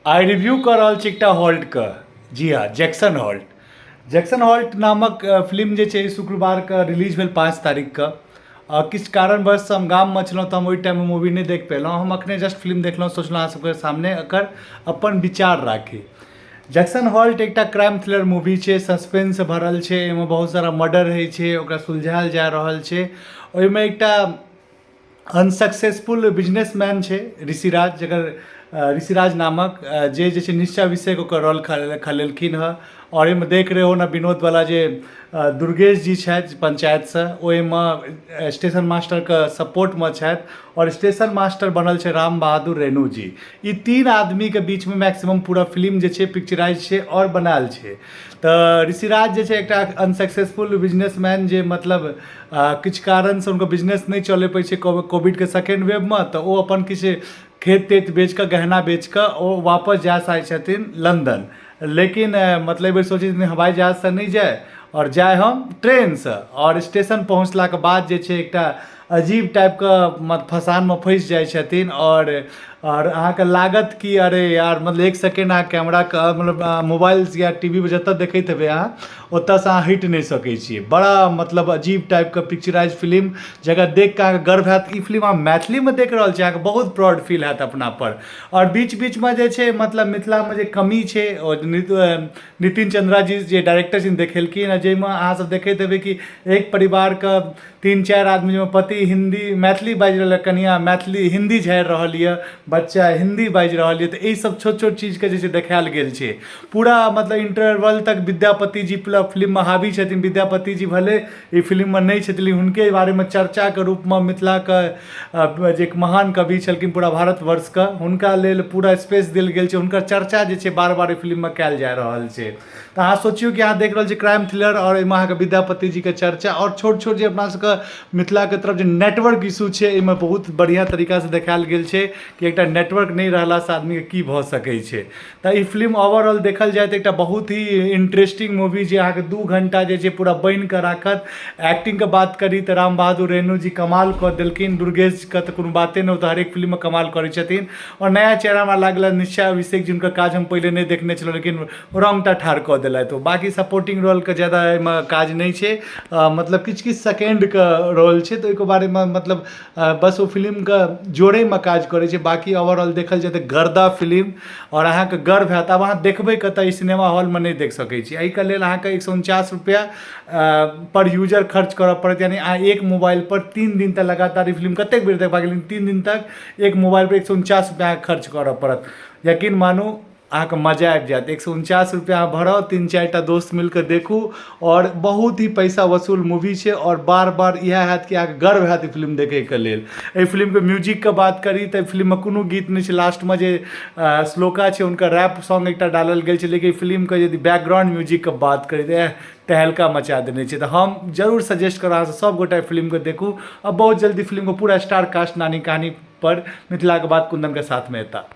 आइ review कऽ रहल छी एकटा हॉल्टके। जी हँ, जैक्सन हॉल्ट। जैक्सन हॉल्ट नामक फिल्म जे छै शुक्रवारके रिलीज भेल 5 तारीखके। किछु कारणवश हम गाममे छलहुँ तऽ हम ओहि टाइममे मूवी नहि देख पेलहुँ। हम अखने जस्ट फिल्म देखलहुँ, सोचलहुँ अहाँ सबके सामने एकर अपन विचार राखी। जैक्सन हॉल्ट एकटा क्राइम थ्रिलर मूवी छै, सस्पेंस भरल छै। एहिमे बहुत सारा मर्डर होइ छै, ओकरा सुलझायल जा रहल छै। ओहिमे एकटा अनसक्सेसफुल बिजनेसमैन छै ऋषिराज, जकर ऋषिराज नामक जे जे छै निश्चय अभिषेक ओकर रोल खेलेलखिन हँ। आओर एहिमे देख रहे हो ने विनोदवला जे दुर्गेश जी छथि पंचायतसँ, ओहिमे स्टेशन मास्टरके सपोर्टमे छथि आओर स्टेशन मास्टर बनल छै राम बहादुर रेणु जी। ई 3 आदमीके बीचमे मैक्सिमम पूरा फिल्म जे छै पिक्चराइज छै आओर बनायल छै। तऽ ऋषिराज जे छै एकटा अनसक्सेसफुल बिजनेसमैन जे मतलब किछु कारणसँ हुनकर बिजनेस नहि चलै पड़ै छै कोविडके सेकेण्ड वेवमे, तऽ ओ अपन किछु खेत तेत बेच कऽ, गहना बेच कऽ ओ वापस जाय चाहै छथिन लन्दन। लेकिन मतलब एहिबेर सोचै छथिन हवाई जहाजसँ नहि जाय आओर जाय हम ट्रेनसँ। आओर स्टेशन पहुँचलाके बाद जे छै एकटा अजीब टाइपके फसानमे फँसि जाइ छथिन। आओर अहाँके लागत कि अरे यार, मतलब एक सेकेण्ड अहाँ कैमराके मतलब मोबाइल या टी वी पर जतऽ देखैत हेबै अहाँ, ओतऽसँ अहाँ हटि नहि सकै छियै। बड़ा मतलब अजीब टाइपके पिक्चराइज फिल्म, जकरा देखि कऽ अहाँके गर्व हैत ई फिल्म अहाँ मैथिलीमे देख रहल छी, अहाँके बहुत प्राउड फील हैत अपनापर। आओर बीच बीचमे जे छै मतलब मिथिलामे जे कमी छै, ओ नितिन चन्द्रा जी जे डायरेक्टर छथिन देखेलखिन हँ, जाहिमे अहाँसभ देखैत हेबै कि एक परिवारके 3-4 आदमी, जाहिमे पति हिन्दी मैथिली बाजि रहल यऽ, कनिआँ मैथिली हिन्दी झाड़ि रहल यऽ, बच्चा हिन्दी बाजि रहल यऽ। तऽ एहिसभ छोट छोट चीजके जे छै देखायल गेल छै पूरा मतलब इंटरवल तक। विद्यापति जी पूरा फिल्ममे हावी छथिन। विद्यापति जी भले ई फिल्ममे नहि छथिन, लेकिन हुनके बारेमे चर्चाके रूपमे मिथिलाके जे एक महान कवि छलखिन पूरा भारतवर्षके, हुनका लेल पूरा स्पेस देल गेल छै। हुनकर चर्चा जे छै बार बार एहि फिल्ममे कयल जा रहल छै। तऽ अहाँ सोचियौ कि अहाँ देख रहल छी क्राइम थ्रिलर आओर एहिमे अहाँके विद्यापति जीके चर्चा आओर छोट छोट जे अपना सबके मिथिलाके तरफ जे नेटवर्क इशू छै, एहिमे बहुत बढ़िआँ तरीकासँ देखायल गेल छै कि एकटा नेटवर्क नहि रहलासँ आदमीके की भऽ सकै छै। तऽ ई फिल्म ओवरऑल देखल जाय तऽ एकटा बहुत ही इंटरेस्टिंग मूवी जे अहाँके 2 घंटा जे छै पूरा बान्हि कऽ राखत। एक्टिंगके बात करी तऽ राम बहादुर रेणु जी कमाल कऽ देलखिन। दुर्गेशके तऽ कोनो बाते नहि, ओ तऽ हरेक फिल्ममे कमाल करै छथिन। आओर नया चेहरा हमरा लागल निश्चय अभिषेक, जिनकर काज हम पहिले नहि देखने छलहुँ, लेकिन रोंगटा ठाढ़ कऽ देलथि ओ। बाँकी सपोर्टिंग रोलके ज्यादा एहिमे काज नहि छै, मतलब किछु किछु सेकेण्डके रोल छै, तऽ ओहिके बारेमे मतलब बस ओ फिल्मके जोड़ैमे काज करै छै। बाँकी ओवरऑल देखल जाय तऽ गर्दा फिल्म आओर अहाँके गर्व हैत। आब अहाँ देखबै कतऽ? ई सिनेमा हॉलमे नहि देख सकै छी। एहिके लेल अहाँके 149 रुपैआ पर यूजर खर्च करऽ पड़त, यानि अहाँ एक मोबाइलपर 3 दिन तक लगातार ई फिल्म कतेक बेर देखबाक, लेकिन 3 दिन तक एक मोबाइलपर 149 रुपैआ अहाँके खर्च करऽ पड़त। यकीन मानू, अहाँके मजा आबि जायत। 149 रुपैआ अहाँ भराउ, 3-4टा दोस्त मिलके देखू आओर बहुत ही पैसा वसूल मूवी छै। आओर बार बार इएह हैत कि अहाँके गर्व हैत ई फिल्म देखैके लेल। एहि फिल्मके म्यूजिकके बात करी तऽ एहि फिल्ममे कोनो गीत नहि छै। लास्टमे जे श्लोका छै, हुनकर रैप सॉन्ग एकटा डालल गेल छै, लेकिन फिल्मके यदि बैकग्राउंड म्यूजिकके बात करी तऽ तहलका मचा देने छै। तऽ हम जरूर सजेस्ट करब अहाँसँ, सभ गोटा एहि फिल्मके देखू। आ बहुत जल्दी फिल्मके पूरा स्टार कास्ट नानी कहानी पर मिथिलाके बात कुन्दनके साथमे एता।